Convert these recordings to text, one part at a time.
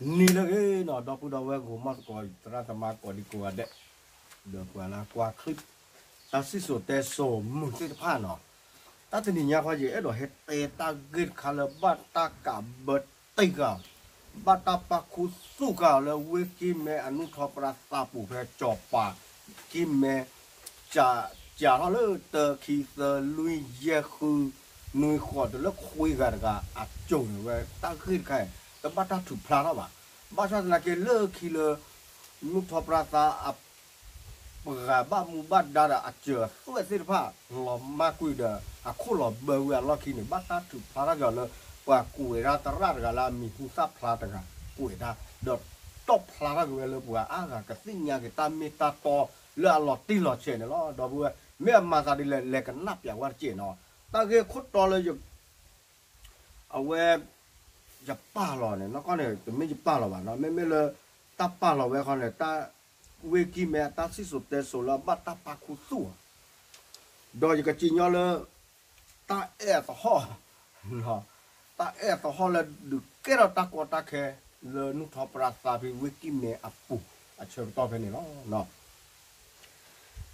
နံၤလၢအဂ့ၤနီၤ ဒီပုၢ်ဒီဝဲၢ်ဂီၤမီၢ်သကိး သရၣ်သမါကိးဒံကိးဂၤဒဲး, ဒီးပှၤလၢကွၢ်ချံ တၢ်စံၣ်စိၤတဲစိၤမုာ်သ့ၣ်တဖၣ်နီၤ, တၢ်တနံၤညါခီယအဲၣ်ဒိးဟဲတဲတၢ်ဂ့ၢ်တခါလၢဘၣ်တၢ်ကးဘၢတ့ၢ်ဃာ် ဘၣ်တၢ်ပာ်ခူသူၣ်ဃာ်အီၤလၢဝ့ၢ်ကံၢ်မဲအနူၢ်ထီၣ်ပြၢသးပူၤဖဲ ကၠီၤပၤကံၢ်မဲ ကးထီၣ်လၢတၢ ခံ သၢ လွံၢ် ယဲၢ် ဃု နွံ ဃိး တုၤလၢခွံဂၤတဂၤအစိၤန့ၣ် ဝဲတၢ်ဂ့ၢ်တခါအံၤ တဘၣ်တၢ်ထုးဖျါထီၣ်ဘၣ်. ဘၣ်ဆၣ်သနာ်က့လၢခံလၢ နူၢ်ထီၣ်ပြၢသးအ ပှၤဘၣ်မူဘၣ်ဒါဒီးအစၢၤအသွဲၣ်သ့ၣ်တဖၣ် လီၤမၢ်ကွံာ်ဒီး အခိၣ်လီၤဘၢဝဲအလီၢ်ခံန့ၣ် ဘၣ်တၢ်ထုးဖျါထီၣ်က့ၤအီၤလၢ ပှၤကွဲးဝဲဒၣ်သရၣ်တဂၤလၢအမံၤဟူသၣ်ဖျါတဂၤ ကွဲးတၢ် ဒီးတီၣ်ဖျါထီၣ်က့ၤဝဲလၢပှၤအါဂၤကသ့ၣ်ညါက့ၤတၢ်မ့ၢ်တၢ်တီ လၢအလီၤတံၢ်လီၤဆဲးန့ၣ်လီၤ. ဒီပုၢ်ဝဲၢ် မ့ၢ်အမၤသးဒ်လဲၣ် လဲၤကနၣ်ပျးဝဲတက့ၢ်နီၤ. တၢ်ဂ့ၢ်ခိၣ်တီလၢယ အဝဲ ယပာ်လီၤန့ၣ် နီၢ်ကီၢ်န့ၣ် တမ့ၢ်ယပာ်လီၤဘၣ်နီၤ, မ့မ့ၢ်လၢ တၢ်ပာ်လီၤဝဲခီန့ၣ် တၢ်ဝ့ၢ်ကံၢ်မဲအတၢ်စံၣ်စိၤတဲစိၤလၢအဘၣ်တၢ်ပာ်ခူသူၣ်အီၤ, ဒီးယကစံၣ်ညီလၢ တၢ်အဲၣ်အသဟီၣ် တၢ်အဲၣ်အသဟီၣ်လၢဒုးကဲထီၣ်တၢ်ကီတၢ်ခဲ လၢနူၢ်ထီၣ်ပြၢသးဖဲဝ့ၢ်ကံၢ်မဲအပူၤ အဆၢကတီၢ်ဖဲန့ၣ်လီၤ.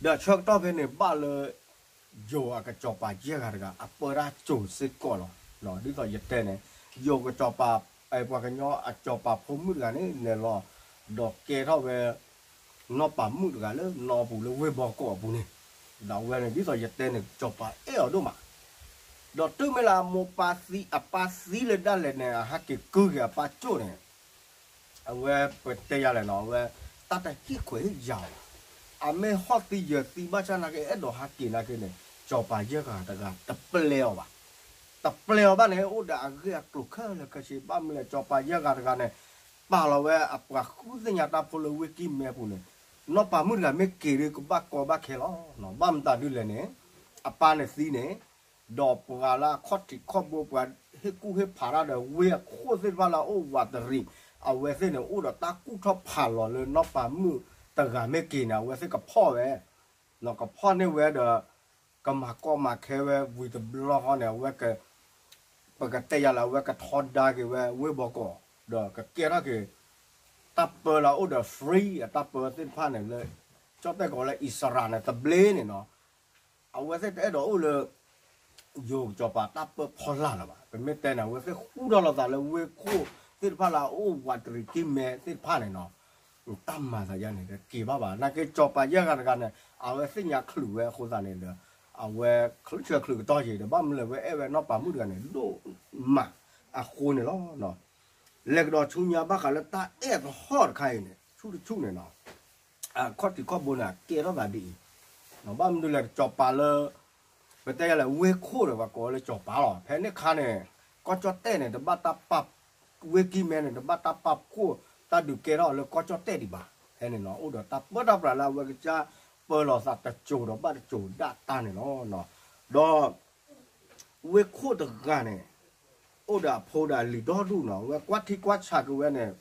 ဒီးအဆၢကတီၢ်ဖဲန့ၣ် ဘၣ်လၢ ယိၤအကစီၤပၤယဲၢ်ဂၤတဂၤ အပၢတၢ်စိၤစ့ၢ်ကီးလီၤ. ဒ်သိးယတဲန့ၣ် ယိၤကစီၤပၤ ပှၤကညီအစီၤပၤဖိမုၣ်တဂၤန့ၣ် လဲၤလီၤ ဒီးကဲထီၣ်ဝဲ နီၢ်ပၤမုၣ်တဂၤလၢနီၢ်ပူၤလၢဝ့ၢ်ဘီကီးအပူၤန့ၣ်, ဒီးအဝဲန့ၣ် ဒ်သိးယတဲန့ၣ် စီၤပၤအဲၣ်အီၤဒိၣ်မး, ဒီးတုၤမ့ၢ်လၢအမိၢ်ပၢ်သံ အပၢ်သံလၢဒၣ်လဲာ်န့ၣ် အဟဲက့ၤကုၢ်က့ၤအပၢ်ကၠိၣ်န့ၣ် အဝဲပတဲယၤလဲၣ်နီၤ, အဝဲ တၢ်တဟ့ၣ်ခွဲးဟ့ၣ်ယာ်ဘၣ်, အမ့ၢ်ဟီၣ်သံယၢၤသံဘၣ်ဆၣ်နာ်က့ အဲၣ်ဒိးဟဲက့ၤနာ်က့န့ၣ် စီၤပၤယဲၢ်ဂၤတဂၤတပျဲအီၤဘၣ်, တပျဲအီၤဘၣ်န့ၣ် အိၣ်ဒီးအဂ့ၢ်အကျိၤခဲလၢာ်ခဲဆ့ ဘၣ်မနုၤလဲၣ် စီၤပၤယဲၢ်ဂၤတဂၤန့ၣ် ပာ်လီၤဝဲအပှၤဃုသ့ၣ်ညါတၢ်ဖိလၢဝ့ၢ်ကံၢ်မဲပူၤန့ၣ်, နီၢ်ပၤမုၣ်တဂၤမ့ၢ်က့ၤဒီးကဘၣ်ကီဘၣ်ခဲလီၤ, ဘၣ်မတၤဒ်လဲၣ်န့ၣ်, အပၢ်န့ၣ်သံန့ၣ် ဒီးပှၤလၢအခီၣ်ထံးခီၣ်ဘိ ပှၤဟ့ၣ်ကူၣ်ဟ့ၣ်ဖးတၢ်ဒီး ဝ့ၢ်အခိၣ်သ့ၣ်တဖၣ်လၢအအိၣ်ဝးတရံး အဝဲသ့ၣ်န့ၣ် အိၣ်ဒီးတၢ်ကူၣ်ထီၣ်ဖးလီၤလၢနီၢ်ပၤမုၣ်တဂၤမ့ၢ်က့ၤန့ၣ် အဝဲသ့ၣ်ကဖီၣ်ဝဲ, ကဖီၣ်န့ၢ်ဝဲဒီး ကမၤကီမၤခဲဝဲဝံၤတဘျီဃီန့ၣ် အဝဲ ပကတဲယၤလၢအဝဲကထီဒါက့ၤဝဲဝ့ၢ်ဘီကီး ဒီးကကဲထီၣ်က့ၤ တၢ်ပၢလၢအအိၣ်ဒီး free အတၢ်ပၢသ့ၣ်တဖၣ်န့ၣ်လၢ ကၠီၣ်တဲၣ်ကိးလၢ Israel န့ၣ် တဘျ့န့ၣ်နီၤ, အဝဲသ့ၣ်တအဲၣ်ဒိးအိၣ်လၢ ယိၤကစီၤပၤတၢ်ပၢဖီလာ်လၢၤဘၣ်. ပမ့ၢ်တဲန့ၣ် အဝဲသ့ၣ်ဃူထီၣ်လိာ်သးလၢဝ့ၢ်ခိၣ်သ့ၣ်တဖၣ်လၢအအိၣ်ဝးတရံးကံၢ်မဲသ့ၣ်တဖၣ်န့ၣ်နီၤ, တၢ်မၤသးယါန့ၣ် တက့ၤဘၣ်ဘၣ်. နာ်က့စီၤပၤယဲၢ်ဂၤတဂၤန့ၣ် အဝဲသ့ၣ်ညါချုးဝဲအဃိသတးန့ၣ်ဒီး အဝဲချုးချုးချုးကတီၢ်ယံၤဒီး ဘၣ်မနုၤလဲၣ် ဝဲအဲၣ်ဝဲနီၢ်ပၤမုၣ်တဂၤန့ၣ် ဒိၣ်မးအဃိန့ၣ်လီၤ. လဲၤကဒီးဆူညါဘၣ်ဃးလၢတၢ်အဲၣ်သဟီၣ်တခါအံၤန့ၣ် ဆူၣ်တဆူၣ်န့ၣ်နီၤ အခီၣ်ထံးခီၣ်ဘိန့ၣ် အကဲထီၣ်သးဒ်အံၤ, ဘၣ်မနုၤလဲၣ် စီၤပၤလၢ ပတဲယၤလဲၣ် ဝ့ၢ်ခိၣ်ဒီး ပှၤကိးဝဲလၢစီၤပၤလီၤ. ဖဲန့ၣ်အခါန့ၣ် ကီၢ်ကၠီၣ်တဲၣ်န့ၣ် တဘၣ်တၢ်ပာ် ဝ့ၢ်ကံၢ်မဲန့ၣ် တဘၣ်တၢ်ပာ်ဖှိၣ်တၢ်ဒုးကဲထီၣ်လၢကီၢ်ကၠီၣ်တဲၣ်ဒံးဘၣ်. ဖဲန့ၣ်နီၤ အိၣ်ဒီးတၢ်ပၢတၢ်ပြးလၢအဝဲကစၢ်ပၢလီၤသးတစိၤဒီးဘၣ်တစိၤဒၣ်တၢ်န့ၣ်လီၤ. ဒီး ဝ့ၢ်ခိၣ်တဂၤန့ၣ် အိၣ်ဒီးအဖိဒီးအလံၤဒီဒူၣ်နီၤ, အဝဲကွၢ်ထံကွၢ်ဆးက့ၤဝဲန့ၣ်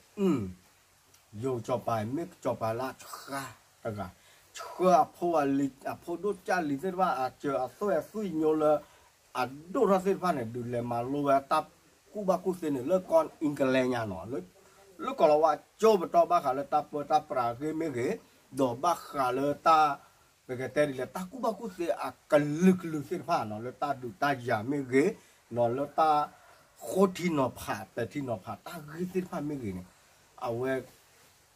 ယိၤစီၤပၤမ့ၢ်စီၤပၤလၢအဆှါတဂၤ, ဆှၢအဖိအလံၤ အဖိဒိၣ်ကၢ်လံၤသ့ၣ်တဖၣ် အစၢၤအသွဲၣ်အသွံၣ်ညိလၢ အဒိၣ်ထီၣ်သ့ၣ်တဖၣ်န့ၣ် ဒုးလဲၤမၤလိဝဲတၢ်ကူၣ်ဘၣ်ကူၣ်သ့န့ၣ် လၢကီၢ် England ညါနီၤ, လၢ လၢကီၢ်လီၤဝါကၠိပတီၢ်ဘၣ်ဃးလၢတၢ်ပၢတၢ်ပြးအဂ့ၢ်မ့ၢ်ဂ့ၤ, ဒီးဘၣ်ဃးလၢတၢ် ပကတဲဒ်လဲၣ် တၢ်ကူၣ်ဘၣ်ကူၣ်သ့အကလုာ်ကလုာ်သ့ၣ်တဖၣ်နီၤ, လၢတၢ်ဒုးတၢ်ယၤမ့ၢ်ဂ့ၤ, နီၤ လၢတၢ်ဃိထံနီၤဖး ပဲာ်ထံနီၤဖးတၢ်ဂ့ၢ်သ့ၣ်တဖၣ်မ့ၢ်ဂ့ၤန့ၣ်, အဝဲ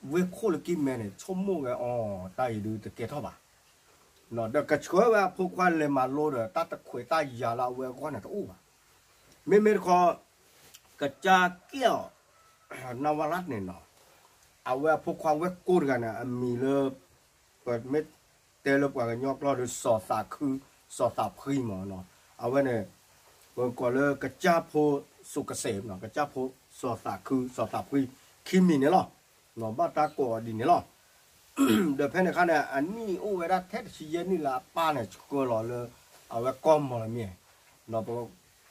ဝ့ၢ်ခိၣ်လၢကံၢ်မဲန့ၣ် ဆိကမိၣ်ဝဲအီၤ တၢ်အံၤဒုးတကဲထီၣ်ဘၣ်, ဒီးကဆှၢဝဲအဖိခွါလဲၤမၤလိဒီး တၢ်တခွဲးတၢ်ယာ်လၢအဝဲအဂီၢ်န့ၣ်တအိၣ်ဘၣ်. မ့မ့ၢ်တခီ ကစၢ်ကဲအီၤ နဝလတ်န့ၣ်နီၤ, အဝဲအဖိခွါဝဲၢ်ကိၢ်တဂၤန့ၣ် အမံၤလၢ ပမ့ၢ်တဲလၢပှၤကညီကျိာ်ဒီး စီၤသးခု စီၤသးဖှံမ့ၢ်နီၤ, အဝဲန့ၣ် ပကိးလၢကစၢ်ဖိစိၤကစဲးနီၤ, ကစၢ်ဖိစီၤသးခု စီၤသးဖှံ ခံမံၤန့ၣ်လီၤ. ဘၣ်တၢ်ကိးအီၤဒ်န့ၣ်လီၤ. ဒီးဖဲန့ၣ်အခါန့ၣ် အနံၣ်အိၣ်ဝဲဒၣ်ထဲတဆံယဲၢ်နံၣ်လၢအပၢ်န့ၣ်ဆှၢလီၤလၢ အဝဲကီၢ်မီၢ်လမၠဲၣ်, ကီၢ်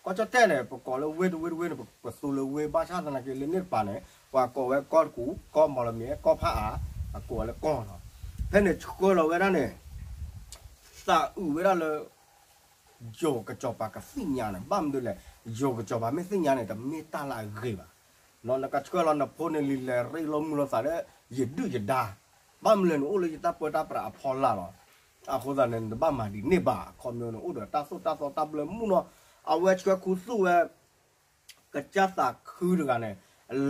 ကၠီၣ်တဲၣ်န့ၣ် ပကိးလၢဝ့ၢ်တဝ့ၢ်တဝ့ၢ်န့ၣ် ပသူလၢဝ့ၢ်ဘၣ်ဆၣ်သနာ်က့လၢန့ၣ်တပၤန့ၣ် ပှၤကိးဝဲကီၢ်တကူၣ် ကီၢ်မီၢ်လမၠဲၣ် ကီၢ်ဖးအါ အကိးဝဲလၢကီၢ်နီၤ. ဖဲန့ၣ်ဆှၢလီၤဝဲဒၣ်န့ၣ် သးအုးဝဲဒၣ်လၢ ယိၤကစီၤပၤကသ့ၣ်ညါန့ၣ် ဘၣ်မနုၤလဲၣ်, ယိၤကစီၤပၤမ့ၢ်သ့ၣ်ညါန့ၣ် တမ့ၢ်တၢ်လၢအဂ့ၤဘၣ်. နကဆှၢလီၤနဖိန့ၣ်လံာ်လဲၢ်ရ့လိာ်မုာ်လိာ်သးဒီး ယဒုၣ်ယဒါ, ဘၣ်မနုၤလဲၣ်န့ၣ် အိၣ်လၢယတၢ်ပၢတၢ်ပြးအဖီလာ်လီၤ. အဃိသတးန့ၣ် နတဘၣ်မၤဒ်န့ၣ်ဘၣ်, ခီပညီန့ၣ်အိၣ်ဒီးတၢ်သိၣ်တၢ်သီတၢ်ဘျၢမုၢ်နီၤ, အဝဲဆှၢခူသူၣ်ဝဲ ကစၢ်သးခုတဂၤန့ၣ်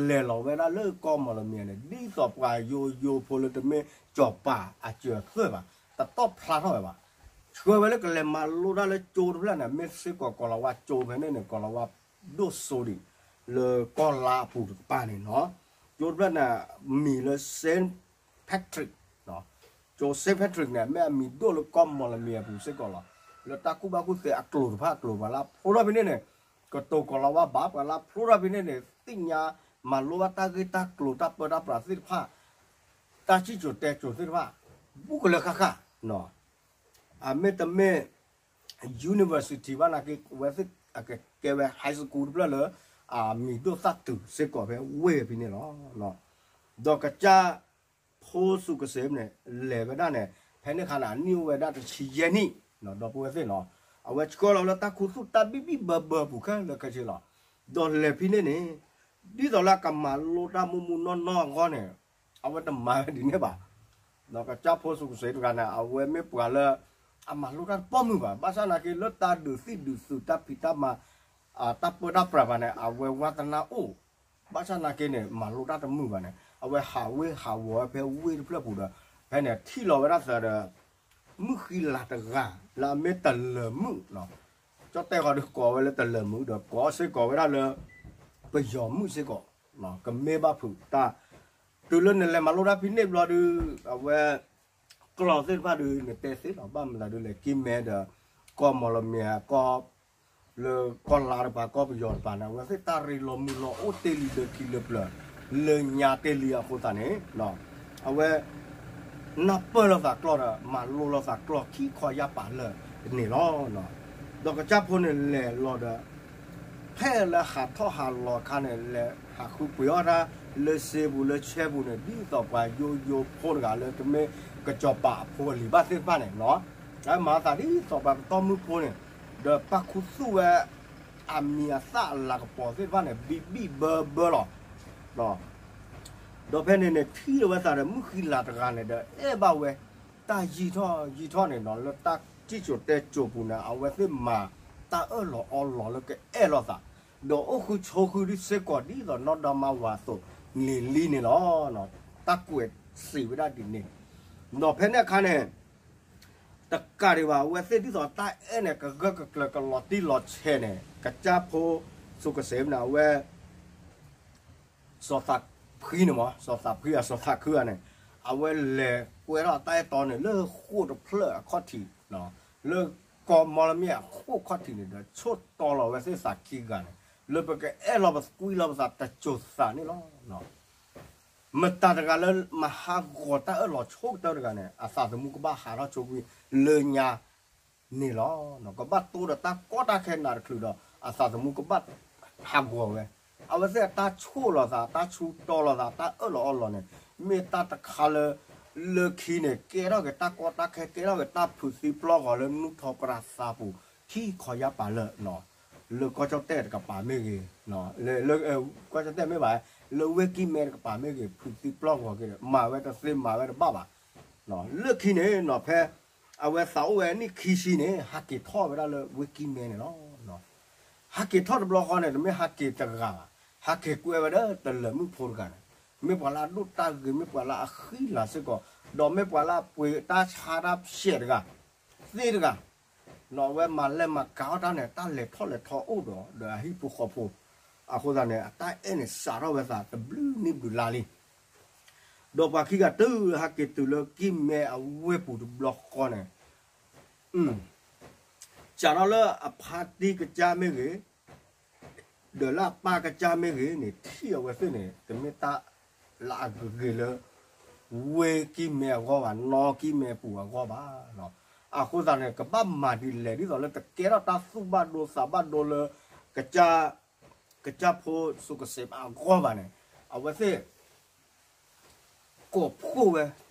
လဲၤလီၤဝဲဒၣ်လၢကီၢ်မီၣ်လမံၤန့ၣ် ဒ်သိးပှၤယိယိဖိလၢတမ့ၢ်ကၠီၤပၤအစၢၤအသွဲၣ်ဘၣ်, တတီၣ်ဖျါထီၣ်ဝဲဘၣ်. ဆှၢဝဲလၢကလဲၤမၤလိတၢ်လၢကၠိတဖျၢၣ်န့ၣ် မ့ၢ်စ့ၢ်ကီးကီၤလၤဝါကၠိဖဲန့ၣ်န့ၣ် ကီၤလၤဝါဒိၣ်စိဒံး လၢကီၢ်လါအပူၤတကပၤန့ၣ်နီၤ, ကၠိတဖျၢၣ်န့ၣ် မံၤလၢ Saint Patrick ကၠိ Saint Patrick န့ၣ် မ့ၢ်အမံၤဒိၣ်လၢကီၢ်မီၣ်လမံၤအပူၤစ့ၢ်ကီးလီၤ. လၢတၢ်ကူၣ်ဘၣ်ကူၣ်သ့အကျိၤတဖၣ်အကျိၤ ပှၤလၢဖျိထီၣ်ဖဲန့ၣ်န့ၣ် ကတိၤကီၤလၤဝါဘၣ် ပှၤလၢဖျိထီၣ်ဖဲန့ၣ်န့ၣ် သ့ၣ်ညါမၤလိဘၣ်တၢ်ဂ့ၢ်တၢ်ကျိၤတၢ်ပၢတၢ်ပြးသ့ၣ်တဖၣ် တၢ်စံၣ်စိၤတဲစိၤသ့ၣ်တဖၣ် ဘူးကလၢဃၣ်ဃၣ်, အမ့ၢ်တမ့ၢ် university ဘၣ်နာ်က့ အဝဲသ့ၣ်အကကဲဝဲ high school တဖျၢၣ်လၢ အမံၤဒိၣ်သၣ်တုၤစ့ၢ်ကီးဖဲဝ့ၢ်ဖဲန့ၣ်လီၤ. ဒီးကစၢ်ဖိစူးကစ့းန့ၣ် လဲၤဝဲဒၣ်န့ၣ် ဖဲန့ၣ်အခါန့ၣ် အနံၣ်အိၣ်ဝဲဒၣ်တဆံယဲၢ်နံၣ်, ဒီပုၢ်ဝဲၢ်သ့ၣ်နီၤ, အဝဲဆှၢလီၤလၢတၢ်ခူသူၣ်တၢ်ဘံၣ်ဘံၣ်ဘၢဘၢပူၤခဲလၢာ်ခဲဆ့လီၤ. ဒီးလဲၤဖဲန့ၣ်န့ၣ် ဒ်သိးလၢအကမၤလိတၢ်မူမူနီၢ်နီၢ်အဂီၢ်န့ၣ် အဝဲတမၤဝဲဒ်န့ၣ်ဘၣ်. ဒီးကစၢ်ဖိစူးကစ့းတဂၤန့ၣ် အဝဲမ့ၢ်ပှၤလၢ အမၤလိတၢ်တပိာ်မုၣ်ဘၣ်, ဘၣ်ဆၣ်နာ်က့လၢတၢ်ဒုးသံၣ်ဒုးသုးတၢ်ဖံးတၢ်မၤ တၢ်ပၢတၢ်ပြးဘၣ်န့ၣ် အဝဲဝါသနၢ်အိၣ်, ဘၣ်ဆၣ်နာ်က့န့ၣ် မၤလိတၢ်တမုာ်ဘၣ်န့ၣ် အဝဲဟးဝ့ၢ်ဟးဝီၤဝဲဖဲဝ့ၢ်တဖျၢၣ်ပူၤဒီး ဖဲန့ၣ်ထံၣ်လီၤဝဲဒၣ်သးဒီး မုၣ်ဃံလၤတဂၤ လၢအမ့ၢ်တလၢၤမုၣ်, ကၠီၣ်တဲၣ်ဃီဒီးကိးဝဲလၢတလၢၤမုၣ်ဒီး ကိးစ့ၢ်ကီးဝဲဒၣ်လၢ ပယီၤမုၣ်စ့ၢ်ကီး, ကမ့ၢ်ဘၣ်ဖုးတၢ်, တုၤလၢနလဲၤမၤလိတၢ်ဖဲန့ၣ်ဘျီဒီး အဝဲ ကျိာ်သ့ၣ်တဖၣ်ဒီး နတဲသ့လီၤ ဘၣ်မနုၤဒ်လဲၣ် ကံၢ်မဲဒီး ကီၢ်မီၣ်လမံၤ ကီၢ် လၢကီၢ်လါတပၤ ကီၢ်ပယီၤတပၤန့ၣ် အဝဲသ့ၣ်တၢ်ရ့လိာ်မုာ်လိာ်အိၣ်တ့ၢ်လံလၢခံလၢပျၢၤ လၢညါတ့ၢ်လံအဃိသတးန့ၣ် အဝဲ နၢ်ပၢၢ်လိာ်သးကျိာ်ဒီး မၤလိလိာ်သးကျိာ်ခံခီယၢ်ပာ်လၢာ်န့ၣ်လီၤ. ဒီးကစၢ်ဖိန့ၣ်လဲၤလီၤဒီး ဖဲလၢဟးထီၣ်ဟးလီၤအခါန့ၣ် လဲၤဟးဃုပှ့ၤအီၣ်တၢ်လၢစ့ပူၤလၢဆဲပူၤန့ၣ် ဒ်သိးပှၤယိယိဖိတဂၤလၢတမ့ၢ်ကစီၤပၤအဖိအလံၤဘၣ်သ့ၣ်တဖၣ်န့ၣ်လီၤ. အမၤသးဒ်သိးပှၤကတီၢ်မုၢ်ဖိန့ၣ် ဒီးပာ်ခူသူၣ်ဝဲ အမံၤအသၣ်အလၤကပီၤသ့ၣ်တဖၣ်န့ၣ် ဘံၣ်ဘံၣ်ဘၢဘၢလီၤ. ဒီးဖဲန့ၣ်န့ၣ် ထံၣ်လီၤဝဲသးဒီးမုၣ်ဃံလၤတဂၤန့ၣ်ဒီး အဲၣ်ဘၣ်ဝဲ တၢ်ယံာ်ထီၣ်ယံာ်ထီၣ်န့ၣ်လီၤ. လၢတၢ်စံၣ်စိၤတဲစိၤပူၤန့ၣ် အဝဲသ့ၣ်မၤတၢ်အၢၣ်လီၤအီလီၤလၢကအဲၣ်လိာ်သး ဒီးအိၣ်ဃုဆိဃုဒ်စ့ၢ်ကီးဒ်သိးနီၢ်ဒီမါဝၤအသိးန့ၣ်လံန့ၣ်လီၤ. တၢ်ကွဲးစံးဝဲဒၣ်ဒ်န့ၣ် ဒီးဖဲန့ၣ်အခါန့ၣ် တကးဒံးဘၣ် အဝဲသ့ၣ်ဒ်သိးတၢ်အဲၣ်န့ၣ် ကဂၢၢ်ကကျၢၤကလီၤတံၢ်လီၤဆဲးန့ၣ် ကစၢ်ဖိစူးကစ့းန့ၣ် အဝဲ စီၤသးဖှံန့ၣ်မး စီၤသးဖှံအစီၤသးခုဂၤန့ၣ် အဝဲလဲၤကွဲထီၣ်တၢ်အဲၣ်တီန့ၣ် လၢဃိာ်တဖျၢၣ်အခီၣ်ထံး လၢကီၢ်မီလမ့ၣ်အဃိာ်ခီၣ်ထံးန့ၣ်ဒီး ဆိၣ်တီလီၤဝဲသ့ၣ်သးခံဂၤန့ၣ် လၢပကအဲၣ်လီၤပသကွံလီၤပသးတစိၤသးန့ၣ်လီၤ. မတၤတဂၤလၢမၤဟးဂီၤတၢ်အၢၣ်လီၤဆိကတၢၢ်တဂၤန့ၣ် အသးသမူကဘၣ်ဟးထီၣ်ဆိကွံာ်လၢညါ န့ၣ်လီၤ. ကဘၣ်တိၢ်ဒီးတၢ်ကီတၢ်ခဲနးတချုးဒီး အသးသမူကဘၣ်ဟးဂီၤဝဲ အဝဲသ့ၣ်အတၢ်ဆိၣ်လီၤသး တၢ်ဆူတီလီၤသး တၢ်အၢၣ်လီၤအီလီၤန့ၣ် မ့ၢ်တၢ်တခါလၢ လၢခံန့ၣ် ကဲထီၣ်က့ၤတၢ်ကီတၢ်ခဲ ကဲထီၣ်က့ၤတၢ်ဖုးသံပျီၢ်ဂီၤလၢနူၢ်ထီၣ်ပြၢသးပူၤ ခံခီယါပာ်လၢာ် လၢကီၢ်ကၠီၣ်တဲၣ်တကပၤမ့ၢ်ဂ့ၤ လၢ ကီၢ်ကၠီၣ်တဲၣ်မ့ၢ်ဘၣ် လၢဝ့ၢ်ကံၢ်မဲတကပၤမ့ၢ်ဂ့ၤ ဖုးသံပျီၢ်ဂီၤက့ၤဒီး မၤဝဲတသ့မၤဝဲတဘၣ်ဘၣ် လၢခံန့ၣ်နီၤ ဖဲအဝဲသးအိၣ်ဝဲနံၣ်ခံဆံန့ၣ် ဟးက့ၤထီၣ်ဝဲဒၣ်လၢဝ့ၢ်ကံၢ်မဲန့ၣ်လီၤ. ဟးက့ၤထီၣ်တဘျီဃီန့ၣ် တမ့ၢ်ဟးက့ၤတဂၤဘၣ်, ဟးက့ၤကွဲဝဲဒၣ်တလၢၤမုၣ်ဖိတဂၤန့ၣ်, မ့ၢ်ပှၤလၢအဒိၣ်တၢ်ဂ့ၤ မ့ၢ်ပှၤလၢအဃံလၤစ့ၢ်ကီး, ဒီးမ့ၢ်ပှၤလၢအပှ့ၤတၢ်ဆါတၢ်ဆဲးတဂၤ, သ့တဂၤ နီၤအဝဲမၤလဲၤမၤကၤအီၣ်တၢ်န့ၣ် တၢ်လဲၤထီၣ်လဲၤထီအိၣ်ဒီး ဒီးအဟံၣ်ဖိဃီဖိ, အဃိသတးန့ၣ် အတၢ်အဲၣ်န့ၣ် စးထီၣ်ဝဲသးတဘျုးနံၣ်ဘျုးလါလံ. ဒီးပှၤခံဂၤတုၤဟးက့ၤတုၤလၢကံၢ်မဲအဝ့ၢ်ပူၤတဘျီဃီန့ၣ်, စးထီၣ်လၢအဖါတံၢ်ကစၢ်မ့ၢ်ဂ့ၤ, ဒီးလၢအပၢ်ကစၢ်မ့ၢ်ဂ့ၤန့ၣ် ထံၣ်အဝဲသ့ၣ်န့ၣ် တမ့ၢ်တၢ်လၢအဂ့ၤဂ့ၤလၢ ဝ့ၢ်ကံၢ်မဲအဂီၢ်ဘၣ်, နီၢ်ကံၢ်မဲပူၤအဂီၢ်ဘၣ်. အဃိသတးန့ၣ် ကဘၣ်မၤဒ်လဲၣ် ဒ်သိးလၢတကဲထီၣ်တၢ်သူၣ်ဘၣ်ဒိသးဘၣ်ဒိလၢ ကစၢ်ဖိစီၤကစ့းအဂီၢ်ဘၣ်န့ၣ်, အဝဲသ့ၣ် ကိးဖှိၣ်ဝဲ,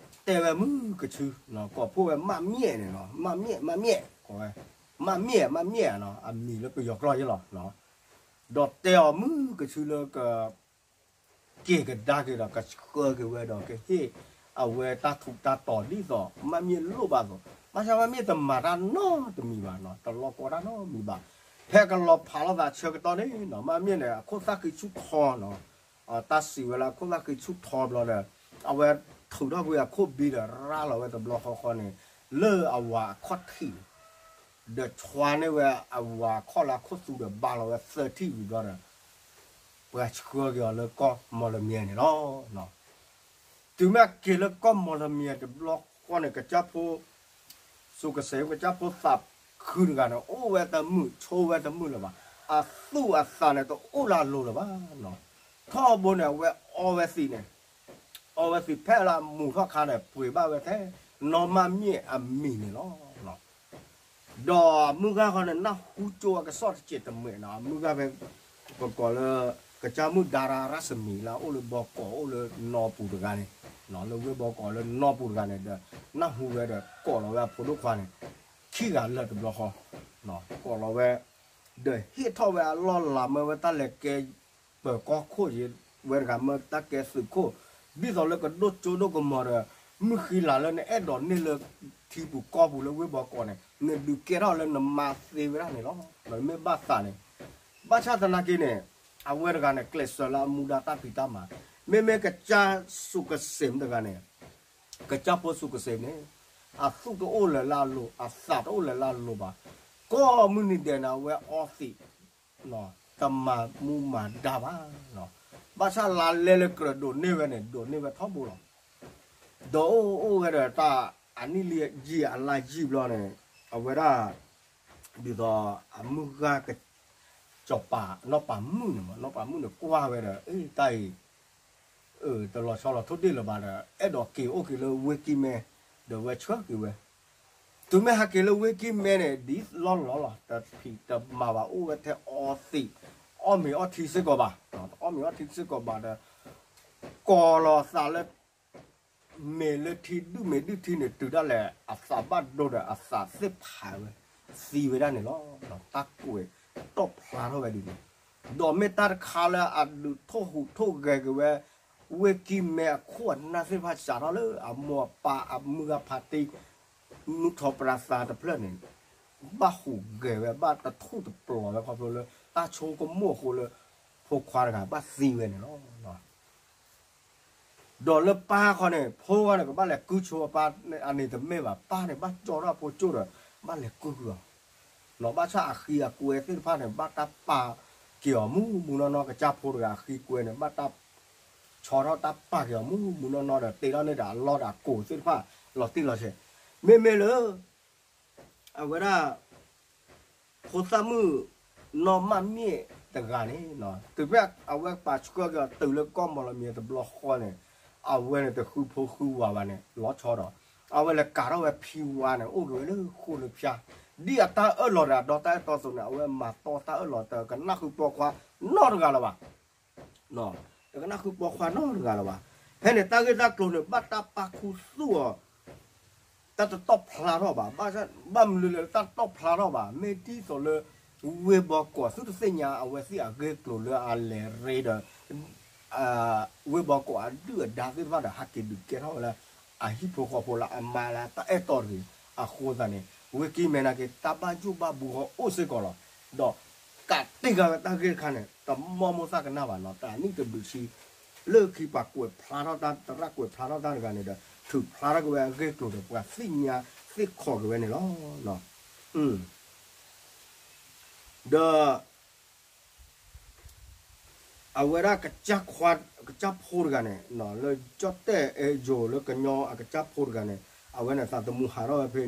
တဲဝဲမုၢ်ကဆူ, ကိးဖှိၣ်ဝဲမးမျဲၣ်န့ၣ်လီၤ, မးမျဲၣ်, မးမျဲၣ်, ကိးဝဲ, မးမျဲၣ်, မးမျဲၣ်, အမံၤလၢပယီၤကျိာ်ယဲလီၤ. ဒီးတဲအီၤမုၢ်ကဆူလၢက က့ၤကဒါက့ၤဒီးကဆှၢက့ၤဝဲဒီးကဟ့ၣ်အဝဲတၢ်ထူးတၢ်တီၤဒ်သိးမါမ့ၢ်လိၣ်ဘၣ်အသိး, ဘၣ်ဆၣ်မါမ့ၢ်တမၤတၢ်နီတမံၤဘၣ်နီၤ, တလီၤကီတၢ်နီတမံၤဘၣ်. ဖဲကလီၤဖးလိာ်သးဆၢကတီၢ်န့ၣ်နီၤ, မါမ့ၢ်န့ၣ် အခိၣ်သၣ်ဃံဆူၣ်ထီနီၤ, တၢ်စံးဝဲလၢအခိၣ်သၣ်ဃံဆူၣ်ထီဘျီဒီး အဝဲထုးထီၣ်ကွံာ်အခိၣ်ဘံဒီး ရၤလီၤဝဲတဘျီဃီဃီန့ၣ် လၢအဝၤအခီၣ်ထံးန့ၣ် ဒီးဆှါန့ၢ်ဝဲအဝၤအခီၣ်လၢအခိၣ်သူဒီးဘါလီၤဝဲသၢထံၣ်ဝံၤဘျီဒီး ပှၤဆှၢက့ၤအီၤလၢကီၢ်မီၣ်လမၠဲၣ်န့ၣ်လီၤ. တုၤမ့ၢ်အက့ၤလၢကီၢ်မီၣ်လမၠဲၣ်တဘျီဃီန့ၣ် ကစၢ်ဖိ စိၤကစ့း ကစၢ်ဖိသးခုတဂၤန့ၣ် အိၣ်ဝဲတမုာ်ဆိးဝဲတမုာ်လၢၤဘၣ်, အသူၣ်အသးန့ၣ်တအိၣ်လၢအလိၤလၢၤဘၣ်နီၤ. ထီဘိန့ၣ် အဝဲအီဝဲသံးန့ၣ် အီဝဲသံးဖဲလၢအမူၤထီၣ်ခါန့ၣ် ပှ့ၤဘၣ်ဝဲထဲ နီၢ်မၢ်မ့ၣ်အမံၤန့ၣ်လီၤ. ဒီးအမုၢ်ဂၤဃီန့ၣ် နၢ်ဟူကၠိအကစီၣ်တစဲးတမှဲာ်နီၤ, အမုၢ်ဂၤဖဲ ပကိးလၢ ကစၢ်မုၣ်ဒါရၤရၣ်စမံၤလၢအအိၣ်လၢဘီကီးအိၣ်လၢနီပူၤတဂၤန့ၣ်, လၢဝ့ၢ်ဘီကီးလၢနီပူၤတဂၤန့ၣ်ဒီး နၢ်ဟူဝဲဒီးကိးလီၤဝဲအဖိဒိၣ်ခွါန့ၣ် ခံဂၤလၢာ်တဘျီဃီ, ကိးလီၤဝဲ ဒီးဟ့ၣ်ထီၣ်ဝဲအလီၢ်လၤ မၢဝဲတၢ်လဲၤကဲ ပၢၤကီၢ်ခိၣ်ယံၤဝဲတဂၤ မၢတၢ်ကဲသုးခိၣ်, ဒ်သိးလၢကဒိၣ်ကၠိဒိၣ်ကမီၤဒီး မုၢ်ဃံလၤလၢနအဲၣ်ဒိးန့ၢ်လၢထံပူၤကီၢ်ပူၤလၢဝ့ၢ်ဘီကီးန့ၣ် နဒုးကဲထီၣ်လၢနမါသ့ဝဲဒၣ်န့ၣ်လီၤ. မ့ၢ်ဘၣ်သးန့ၣ် ဘၣ်ဆၣ်သနာ်က့န့ၣ် အဝဲတဂၤန့ၣ် ကျဲးစၢးလၢအမူဒါတၢ်ဖံးတၢ်မၤ, မ့မ့ၢ်ကစၢ်စိၤကစ့းတဂၤန့ၣ် ကစၢ်ဖိစိၤကစ့းန့ၣ် အသူၣ်တအိၣ်လၢၤလၢအလိၤ အသးတအိၣ်လၢၤလၢအလိၤဘၣ်. ကိးမုၢ်နံၤဒဲးန့ၣ် အဝဲအီသံး တမၤမူမၤဒါဘၣ်. ဘၣ်ဆၣ်လါလဲလၢကြၢးဒိးန့ၢ်ဝဲန့ၣ် ဒိးန့ၢ်ဝဲထီဘိလီၤ. ဒီးအိၣ်အိၣ်ဝဲဒီးတၢ်အနံၣ်လံယံာ်အလါယံာ်ဘျီန့ၣ် အဝဲဒၣ် ဒ်သိးအမုၢ်ဂၤ စီၤပၤ နီၢ်ပၤမုၣ်န့ၣ်မး နီၢ်ပၤမုၣ်န့ၣ်ကွၢ်ဝဲဒီး အ့ၣ်တၢ်အံၤ တလီၤဆီလီၤထိၣ်ဒ့ၣ်လၢၤဘၣ်ဒီး အဲၣ်ဒိးက့ၤအိၣ်က့ၤလၢဝ့ၢ်ကံၢ်မဲ ဒီးဝဲဆှၢက့ၤဝဲ. တုၤမ့ၢ်ဟးက့ၤလၢဝ့ၢ်ကံၢ်မဲန့ၣ် ဒ်လီၢ်လီၢ်လီၤ တဖံးတမၤဘၣ် အိၣ်ဝဲထဲအီသံး အီၣ်မ့ၤအီထံစ့ၢ်ကီးဘၣ်, တအီၣ်မ့ၤအီထံစ့ၢ်ကီးဘၣ်ဒီး ကိးလီၤသးလၢ မ့ၢ်လၢထံဒုၣ်မ့ၢ်ဒုၣ်ထံန့ၣ် တုၤဒၣ်လဲာ်အသးဘၣ်ဒိဒီးအသးသ့ၣ်ဖးဝဲ သံဝဲဒၣ်န့ၣ်လီၤ. တၢ်ကွဲးတီၣ်ဖျါထီၣ်ဝဲဒ်န့ၣ်, ဒီးမ့ၢ်တၢ်တခါလၢအဒုးထိၣ်ဟူးထိၣ်ဂဲၤက့ၤဝဲ ဝ့ၢ်ကံၢ်မဲအခိၣ်အနၢ်သ့ၣ်တဖၣ် စးထီၣ်လၢအမိၢ်အပၢ်အမုၢ်ဂၤဖးတံၢ် မုၢ်ထီၣ်ပြးသးတဖျၢၣ်န့ၣ် ဘၣ်ဟူးဂဲၤဝဲ ဘၣ်တထူၣ်တပျီၤဝဲခီဖျိလၢ တၢ်ဆိကမိၣ်အဃိလၢ ဖိခွါတဂၤဘၣ်သံဝဲန့ၣ်လီၤ. ဒီးလၢပၢ်ခီန့ၣ် ဖိဂၤန့ၣ် ကဘၣ်လဲၤကုၢ်ဆိအပၢ် အန့ၣ်တမ့ၢ်ဘၣ်, ပၢ်န့ၣ် ဘၣ်ကၠီထီၣ်အဖိကၠိဒီး ဘၣ်လဲၤကုၢ်အီၤ, နီၤ ဘၣ်ဆၣ်အဃံအကွဲသ့ၣ်တဖၣ်န့ၣ် ဘၣ်တၢ်ပာ်က့ၤအီၤမူးမူးနီၢ်နီၢ်, ကစၢ်ဖိတဂၤအဃံကွဲန့ၣ် ဘၣ်တၢ်ဆီထီၣ်တၢ်ပာ်က့ၤအီၤမူးမူးနီၢ်နီၢ်ဒီး တ့ထီၣ်န့ၢ်ဒီးအလီၢ်ဒီးအကိာ်သ့ၣ်တဖၣ် လီၤတံၢ်လီၤဆဲး, မ့မ့ၢ်လၢ အဝဲဒၣ် ဖိသၣ်မုၣ် နီၢ်မၢ်မ့ၣ်တဂၤန့ၣ် တုၤဖဲအဝဲပာ်ဆှၢက့ၤအီၤတုၤလၢကီၢ်မီၣ်လမံၤတဘျီဃီန့ၣ် အဝဲန့ၣ်တဃုဖိဃုဝၤဘၣ်န့ၣ် လီၤဆီဒီး အဝဲလဲၤကၤထီၣ်ဝဲဖံဝါန့ၣ် အိၣ်က့ၤဝဲလၢဃိၣ်လၢဖၠါ, ဒ်အတၢ်အၢၣ်လီၤဒီးအဒီတၢ်အဲၣ်တီအသိးန့ၣ် အဝဲမၤတီတၢ်အၢၣ်လီၤ တကနၣ်ဃုပိာ်ခွါနီတဂၤလၢၤဘၣ် တကနၣ်ဃုပိာ်ခွါနီတဂၤလၢၤဘၣ်. ဖဲန့ၣ် တၢ်ဂ့ၢ်တၢ်ကျိၤန့ၣ် ဘၣ်တၢ်ပာ်ခူသူၣ်အီၤ တၢ်တတီၣ်ဖျါထီၣ်ဘၣ်, ဘၣ်မနုၤလဲၣ် တၢ်တတီၣ်ဖျါထီၣ်ဘၣ်, မ့ၢ်ဒ်သိးလၢ ဝ့ၢ်ဘီကီးသုတသ့ၣ်ညါ အဝဲသ့ၣ်အဂ့ၢ်ကျိၤလၢအလဲၤရ့ဒီး ဝ့ၢ်ဘီကီးအဒုၣ်အဒါသ့ၣ်တဖၣ်ဒီး ဟးက့ၤဒုးကဲထီၣ်ဝဲလၢ အဟံၣ်ဖိဃီဖိလၢအမါလၢတၢ်အဲၣ်တီတဂ့ၤ, အဃိသတးန့ၣ် ဝ့ၢ်ကံၢ်မဲနာ်က့ တၢ်ဘၣ်ယိၣ်ဘၣ်ဘှီအိၣ်စ့ၢ်ကီးလီၤ. ဒီးကးတ့ၢ်ဃာ်ဝဲတၢ်ဂ့ၢ်တခါန့ၣ် တမီၢ်မိၣ်သၣ်ကနၣ်ဘၣ်နီၤ, တနံၣ်တဘျုးဆံ လၢခံပှၤကွဲးဖျါထီၣ်တၢ် သရၣ်ကွဲးဖျါထီၣ်တၢ်တဂၤန့ၣ်ဒီး ထုးဖျါထီၣ်က့ၤဝဲအဂ့ၢ်ကျိၤဒီး ပှၤသ့ၣ်ညါသ့ၣ်ခီၣ်က့ၤဝဲန့ၣ်လီၤ. ဒီး အဝဲဒၣ်ကစၢ်ခွါ ကစၢ်ဖိတဂၤန့ၣ် လၢကၠီၣ်တဲၣ်အဲယိၤလၢကညီအကစၢ်ဖိတဂၤန့ၣ် အဝဲန့ၣ်သးသမူဟးထီၣ်ဝဲဖဲ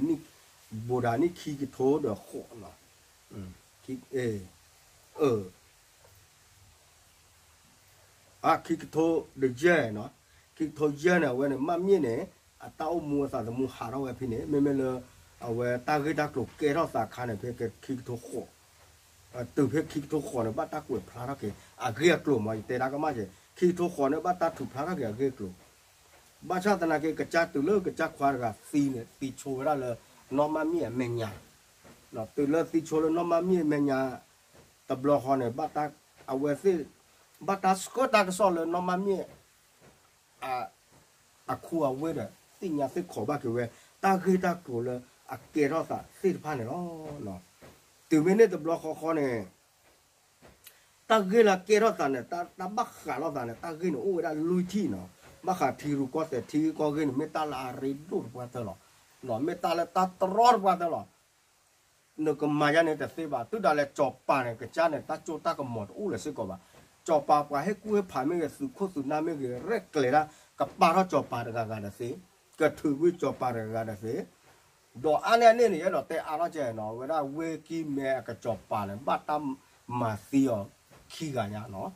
ဘိးဒၣ်နံၣ်ခံကထိဒီးဃိးနီၤ, ခံ ခံကထိဒီးယဲၢ်နီၤ, ခံကထိယဲၢ်န့ၣ် အဝဲန့ၣ် မၢ်မ့ၣ်န့ၣ် အတၢ်အိၣ်မူအသးသမူဟးထီၣ်ဝဲဖဲန့ၣ် မ့မ့ၢ်လၢ အဝဲတၢ်ဂ့ၢ်တၢ်ကျိၤကဲထီၣ်သးခါန့ၣ် ဖဲခံကထိဃိး တုၤဖဲခံကထိဃိးန့ၣ် ဘၣ်တၢ်ကွဲးဖျါထီၣ်က့ၤ အဂ့ၢ်အကျိၤမး ယတဲတၢ်ကမၣ်က့ၤ ခံကထိဃိးန့ၣ် ဘၣ်တၢ်ထုးဖျါထီၣ်က့ၤအဂ့ၢ်အကျိၤ ဘၣ်ဆၣ်သနာ်က့ ကစၢ်တုၤလၢကစၢ်ခွါတဂၤသံန့ၣ် သံဆိဝဲဒၣ်လၢ နီၢ်မၢ်မ့ၣ်အမဲာ်ညါ, တုၤလၢသံဆိလၢနီၢ်မၢ်မ့ၣ်အမဲာ်ညါ တဘျီဃီန့ၣ် ဘၣ်တၢ် အဝဲသ့ၣ် ဘၣ်တၢ်ဆှၢတၢ်ကစီၣ်လၢနီၢ်မၢ်မ့ၣ် အခူအဝ့ၢ်ဒီး သ့ၣ်ညါသ့ၣ်ခီးဘၣ်က့ၤဝဲ တၢ်ဂ့ၢ်တၢ်ကျိၤလၢအကဲထီၣ်သးသ့ၣ်တဖၣ်န့ၣ်လီၤ. တုၤမ့ၢ်န့ၣ်တဘျီဃီဃီန့ၣ် တၢ်ဂ့ၢ်လၢအကဲထီၣ်သးန့ၣ် တၢ်ဘၣ်ဃးလိာ်သးန့ၣ် တၢ်ဂ့ၢ်န့ၣ်အိၣ်ဝဲဒၣ်လွံၢ်ထံၣ်နီၤ. ဘၣ်ဃးထံရူၢ်ကီၢ်သဲးထံဂ့ၢ်ကီၢ်ဂ့ၢ်န့ၣ် မ့ၢ်တၢ်လၢအရ့ဒိၣ်တပှၢ်တၢၢ်လီၤ. မ့ၢ်တၢ်လၢတၢ်တြီတပှၢ်တၢၢ်လီၤ. နကမၤယါန့ၣ်တသ့ဘၣ်. တုၤဒၣ်လဲာ်ကၠီၤပၤန့ၣ် ကစၢ်န့ၣ် တၢ်စိတၢ်ကမီၤတအိၣ်လၢၤစ့ၢ်ကီးဘၣ်. ကၠီၤပၤပှၤဟ့ၣ်ကူၣ်ဟ့ၣ်ဖးမ့ၢ်ဂ့ၤ သုးခိၣ်သုးနၢ်မ့ၢ်ဂ့ၤ ရဲၣ်ကျဲၤဒၣ် ကပာ်ထီၣ်ကၠီၤပၤတဂၤဂၤတသ့, ကထုးကွံာ်ကၠီၤပၤတဂၤဂၤတသ့ ဒီးအါန့ၢ်အန့ၣ်န့ၣ် ယအဲၣ်ဒိးတဲအါထီၣ်ကဲနီၤ ဝဲဒၣ်ဝ့ၢ်ကံၢ်မဲအကၠီၤပၤန့ၣ် ဘၣ်တၢ်မၤသံအီၤခံဂၤညါနီၤ.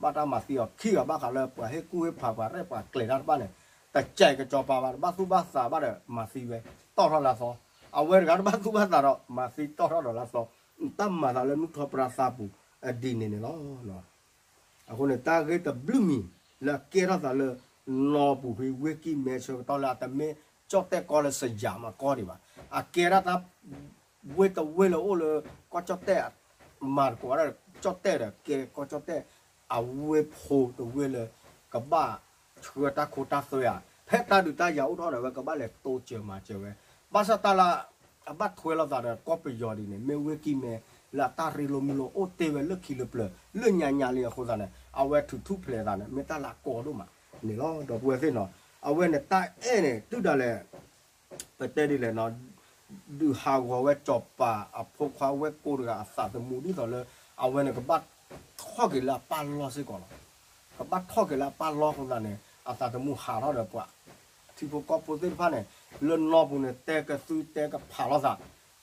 ဘၣ်တၢ်မၤသံအီၤခံဂၤ ဘၣ်ဃးလၢပှၤဟ့ၣ်ကူၣ်ဟ့ၣ်ဖးပှၤရဲၣ်ပှၤကျဲၤတၢ်တဖၣ်န့ၣ် တစဲးကၠီၤပၤဘၣ် တဘၣ်သူၣ်ဘၣ်သးဘၣ်ဒီး မၤသံဝဲတီၣ်ထီၣ်လၢအသီ, အဝဲတဂၤတဘၣ်သူၣ်ဘၣ်သးဒီး မၤသံတီၣ်ထီၣ်ဒီးလၢအသီ, တၢ်မၤသးလၢနူၢ်ထီၣ်ပြၢသးပူၤ အဒ်န့ၣ်န့ၣ်လီၤ. အဃိန့ၣ် တၢ်ဂ့ၢ်တဘျုးမံၤလၢအကဲထီၣ်သးလၢ နီၢ်ပူၤဖဲဝ့ၢ်ကံၢ်မဲဆၢကတီၢ်လၢအတမ့ၢ်ကၠီၣ်တဲၣ်ကီၢ်လၢစယၤမၤကီၢ်ဒံးဘၣ်. အကဲဒၣ်တၢ် ဝ့ၢ်တဝ့ၢ်လၢအိၣ်လၢ ကီၢ်ကၠီၣ်တဲၣ် မၤသကိးဝဲဒၣ်ကၠီၣ်တဲၣ်ဒီး ကဲကီၢ်ကၠီၣ်တဲၣ် အဝ့ၢ်ဖိတဝ့ၢ်လၢ ကဘၣ်ဆှၢတၢ်ခိတၢ်သွဲဧါ. ဖဲတၢ်ဒုးတၢ်ယၤအိၣ်ထီၣ်ဒီး အဝဲကဘၣ်လဲၤတိစၢၤမၤစၢၤဝဲ. ဘၣ်ဆၣ်တၢ်လၢ အဘၣ်ထွဲလိာ်သးဒီးကီၢ်ပယီၤဒ်န့ၣ် မ့ၢ်ဝ့ၢ်ကံၢ်မဲ လၢအတၢ်ရ့လိာ်မုာ်လိာ်အိၣ်တ့ၢ်ဝဲလၢခံလၢပျၢၤ လၢညါညါလံအဃိသတးန့ၣ် အဝဲထုးထူၣ်ဖျဲးသးန့ၣ် မ့ၢ်တၢ်လၢအကီဒိၣ်မးန့ၣ်လီၤ. ဒီပုၢ်ဝဲၢ်သ့ၣ်နီၤ အဝဲန့ၣ်တၢ်အဲၣ်န့ၣ် တုၤဒၣ်လဲာ် ပတဲဒ်လဲၣ်နီၤ ဒုးဟးဂီၤဝဲကၠီၤပၤအဖိခွါဝဲၢ်ကိာ်တဂၤအသးသမူ ဒ်သိးလၢ အဝဲန့ၣ်ကဘၣ်ထီၣ်က့ၤလၢအပၢ်လီၢ်စ့ၢ်ကီးလီၤ. ကဘၣ်ထီၣ်က့ၤလၢအပၢ်လီၢ်အဃိသတးန့ၣ် အသးသမူဟးထီၣ်ဒီးပှၤ ထံဖိကီၢ်ဖိသ့ၣ်တဖၣ်န့ၣ် လၢနီၢ်ပူၤန့ၣ် တဲကသုတဲကဖးလိာ်သး,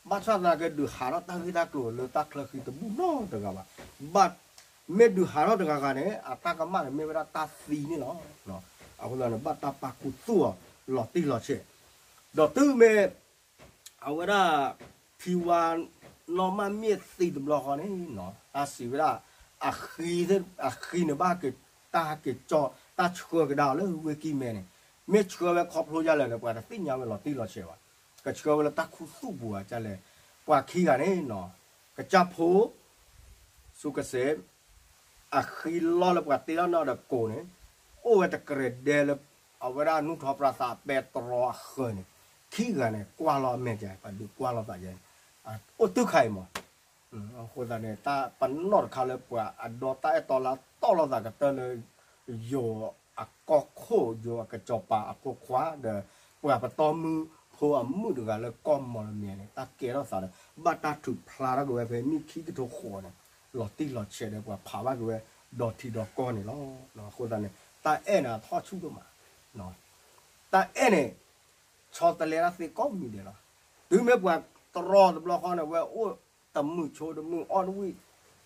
ဘၣ်ဆၣ်သနာ်က့ဒုးဟးထီၣ်တၢ်ဂ့ၢ်တၢ်ကျိၤလၢတၢ်ချၢဃံတဘူၣ်နီတဂၤဘၣ်. ဘၣ် မ့ၢ်ဒုးဟးထီၣ်တဂၤဂၤန့ၣ် အတၢ်ကမၣ်န့ၣ် မ့ၢ်ဝဲဒၣ်တၢ်သံန့ၣ်လီၤ. အဃိသတးန့ၣ် ဘၣ်တၢ်ပာ်ခူသူၣ်အီၤလီၤတံၢ်လီၤဆဲး, ဒီးတုၤမ့ၢ် အဝဲဒၣ် ဖံဝါ နီၢ်မၢ်မ့ၣ်သံတဘျီဃီန့ၣ်နီၤ တၢ်စံးဝဲဒၣ် အဃံ အဃံန့ၣ်ဘၣ်က့ၤ တၢ်ဟဲက့ၤကၠီ တၢ်ဆှၢကဒါအီၤလၢဝ့ၢ်ကံၢ်မဲန့ၣ် မ့ၢ်ဆှၢဝဲခီဖျိဒ်လဲၣ်န့ၣ် ပှၤတသ့ၣ်ညါဝဲလီၤတံၢ်လီၤဆဲးဘၣ်. ကဆှၢဝဲလၢတၢ်ခူသူၣ်ပူၤဧါဒ်လဲၣ်. ပှၤခံဂၤန့ၣ်နီၤ ကစၢ်ဖိ စူးကစ့း အဃံလီၢ်လၢပှၤတ့ထီၣ်န့ၢ်အီၤဒီးကိးန့ၣ် အိၣ်ဝဲတကြဲးဒဲလၢ အဝဲဒၣ်နူၢ်ထီၣ်ပြၢသးပဲတြီအဃၢၤန့ၣ် ခံဂၤန့ၣ် ကွၢ်လီၤအမဲာ်ကဲ ပှၤဒုးကွၢ်လိာ်သးယဲန့ၣ် အိၣ်တုၤခါအံၤမး. အဃိသတးန့ၣ် တၢ်ပနီၣ်တခါလၢပှၤအဒီတၢ်အဲၣ်တီလၢတီၢ်လိာ်သးကတၢၢ်လၢ ယိၤအကီၢ်ခိၣ် ယိၤအကစီၤပၤအဖိခွါဒီး ပှၤပတီၢ်မုၢ်ဖိအမုၣ်တဂၤလၢကီၢ်မီၢ်လမၠဲၣ်န့ၣ် တၢ်ကဲထီၣ်သးဒီး ဘၣ်တၢ်ထုးဖျါထီၣ်က့ၤဝဲဖဲနံၣ်ခံကထိဃိးန့ၣ် လီၤတံၢ်လီၤဆဲးဒီးပှၤဖးဘၣ်က့ၤဝဲ ဒီးထံဒီးကီၢ်န့ၣ်လီၤ. အဃိသတးန့ၣ် တၢ်အဲၣ်န့ၣ်အထီၣ်ဆူၣ်ဒိၣ်မး တၢ်အဲၣ်န့ၣ် ဆီတလဲတၢ်သ့ကိးမံၤဒဲးလီၤ. တုၤမ့ၢ်ပှၤတြီတဘျီဃီန့ၣ် ဝဲအိၣ်တမုာ်ဆိတမုာ် အီၣ်တဝံၣ်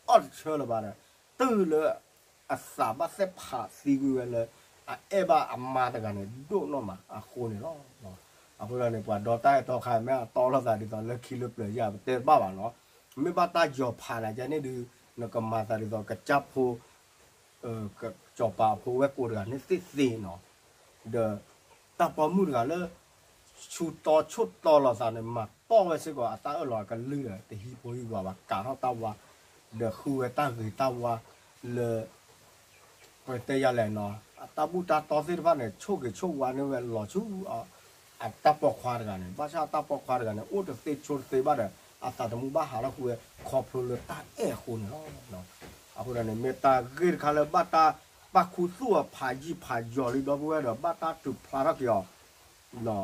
အီၣ်တဆၢလၢၤဘၣ်ဒီး တုၤလၢအသးဘၣ်သ့ၣ်ဖးသံကွံာ်ဝဲလၢ အအဲၣ်ဘၣ်အမါတဂၤန့ၣ် ဒိၣ်နီၢ်မးအဃိန့ၣ်လီၤ. အဃိသတးန့ၣ် ပှၤဒီတၢ်အဲၣ်တီခါ မ့ၢ်အတီလိာ်သးဒ်သိးလၢခံလၢပျၢၤယါ ပတဲတဘၣ်ဘၣ်နီၤ. မ့ၢ်ဘၣ်တၢ်ယီၤဖးနၤကဲန့ၣ်ဒုး နကမၤသးဒ်သိးကစၢ်ဖိ စီၤပၤအဖိဝဲၢ်ကိာ်တဂၤန့ၣ်သ့ၣ်သ့ၣ်နီၤ, ဒီးတၢ်ပိာ်မုၣ်တဂၤလၢ ဆူတီဆိၣ်တီလိာ်သးန့ၣ် မၤတီၢ်ဝဲစ့ၢ်ကီးအတၢ်အၢၣ်လီၤအကလုၢ်ဒီး တဟံးဖိဟံးဝၤဘၣ် ကးထီၣ်တၢ်ဝါ ဒီးဃုဝဲတၢ်ဂ့ၤတၢ်ဝါလၢ ပတဲယၤလဲၣ်နီၤ အတၢ်ဘူၣ်တၢ်တီသ့ၣ်တဖၣ်န့ၣ် ဆိၣ်ဂ့ၤဆိၣ်ဝါန့ၢ်ဝဲလီၤဆူ အတၢ်ပိာ်ခွါတဂၤန့ၣ် ဘၣ်ဆၣ်တၢ်ပိာ်ခွါတဂၤန့ၣ် အိၣ်တသ့ဆိတသ့ဘၣ်ဒီး အသးသမူဘၣ်ဟးထီၣ်ဃုဝဲ ခီဖျိလၢတၢ်အဲၣ်အဃိန့ၣ်လီၤ. အဃိသတးန့ၣ် မ့ၢ်တၢ်ဂ့ၢ်တခါလၢဘၣ်တၢ်ပာ်ခူသူၣ်အီၤဖးယံာ်ဖးယီၤလံ ဒီပုၢ်ဝဲၢ်ဒီး ဘၣ်တၢ်ထုးဖျါထီၣ်က့ၤအီၤ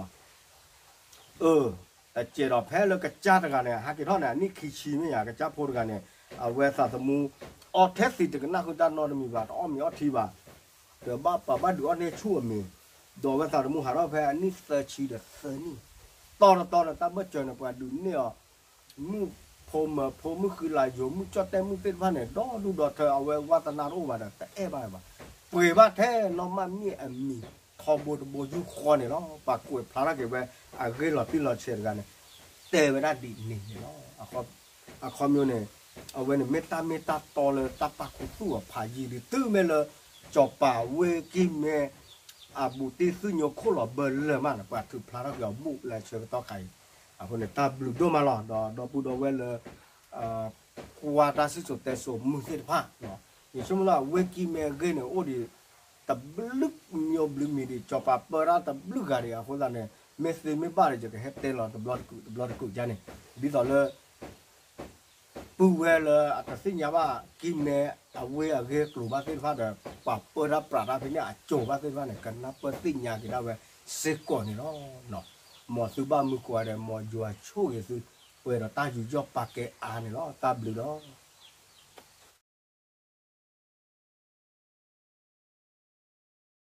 အၢ တစဲးဒီးဖဲလၢကစၢ်တဂၤန့ၣ် ဟဲက့ၤထီၣ်န့ၣ် အနံၣ်ခံဆံမ့ၢ်ဧါ ကစၢ်ဖိတဂၤန့ၣ် အဝဲသးသမူ အီထဲသံးတကနၣ်ဃုာ်တၢ်နီတမံၤဘၣ် တအီၣ်မ့ၤအီထံဘၣ် ဒီးဘၣ်ပာ်ဘၣ်ဒုးအီၣ်န့ၢ်ဆူၣ်အမ့ၤ ဒီးအဝဲသးသမူဟးထီၣ်ဖဲအနံၣ်သၢဆံဒီးသၢနံၣ် တီတီတီဒီးတၢ်ဘၢၣ်စၢၤန့ၣ် ပှၤဒုးနဲၣ်အီၤ မုၣ်ဖိမၢၤဖိ မုၣ်ဃံလၤယိၤ မုၣ်ကၠီၣ်တဲၣ်မုၣ်သ့ၣ်တဖၣ်န့ၣ် ဒီဒူၣ်ဒီထၢ အဝဲဝါသနာတအိၣ်ဘၣ်ဒီး တအဲၣ်ဘၣ်ဘၣ် ပှ့ၤဘၣ်ထဲနီၢ်မၢ်မ့ၣ်အမံၤ ထီဘိတဘိယူၢ်ဃီန့ၣ်လီၤ. ပှၤကွဲးဖျါထီၣ်က့ၤဝဲ အဂ့ၢ်လီၤတံၢ်လီၤဆဲးတဂၤန့ၣ် တဲဝဲဒၣ်ဒ်န့ၣ်န့ၣ်လီၤ. အခီပညီန့ၣ် အဝဲန့ၣ်မ့ၢ်တၢ်မ့ၢ်တၢ်တီလၢတၢ်ပာ်ခူသူၣ်အီၤဖးယံာ်ဒ် တုၤမ့ၢ်လၢ စီၤပၤဝ့ၢ်ကံၢ်မဲ အဘူးတံၢ်သုးညိဝ်ခိၣ်လီၤဘၢလၢာ်မးန့ၣ် ပှၤထုးဖျါထီၣ်က့ၤအီၤဘူးလၢဆၢကတီၢ်ခါအံၤ အဃိန့ၣ် တၢ်ဘျုးဒိၣ်မးလီၤ. ဒီးဒီပုၢ်ဒီဝဲၢ်လၢ ကွၢ်တၢ်စံၣ်စိၤတဲစိၤမုၢ်သ့ၣ်တဖၣ် ယဆိကမိၣ်လၢအဝဲကံၢ်မဲအဂ့ၢ်န့ၣ် အိၣ်ဒံးတဘျုးမံၤဘျုးမံၤဒံး စီၤပၤပၢတၢ်တဘျုးဂၤဒံးအဃိသတးန့ၣ် မ့ၢ်သ့မ့ၢ်ဘၣ်ဒီး ယကဟဲတဲလီၤတဘျီတကုာ်တဘျီတကုာ်ကန့ၣ် ဒ်သိးလၢ ပုၢ်ဝဲၢ်လၢအတသ့ၣ်ညါဘၣ် ကံၢ်မဲအဝ့ၢ်အဂ့ၢ်အကျိၤဘၣ်သ့ၣ်တဖၣ်ဒီး ပှၤပၢတၢ်ပြးတၢ်ဖဲန့ၣ်အစိၤဘၣ်သ့ၣ်တဖၣ်န့ၣ် ကနၢ်ပၢၢ်သ့ၣ်ညါက့ၤဒၣ်ဝဲစ့ၢ်ကီးန့ၣ်လီၤ. မ်သုဘၣ်မုၢ်ကိးဂၤဒဲး မ်ယွၤဆိၣ်ဂ့ၤသု ပှဲၤဒီးတၢ်ယူးယီၣ်ပာ်ကဲအါန့ၣ်လီၤ. တၢ်ဘျုးလီၤ.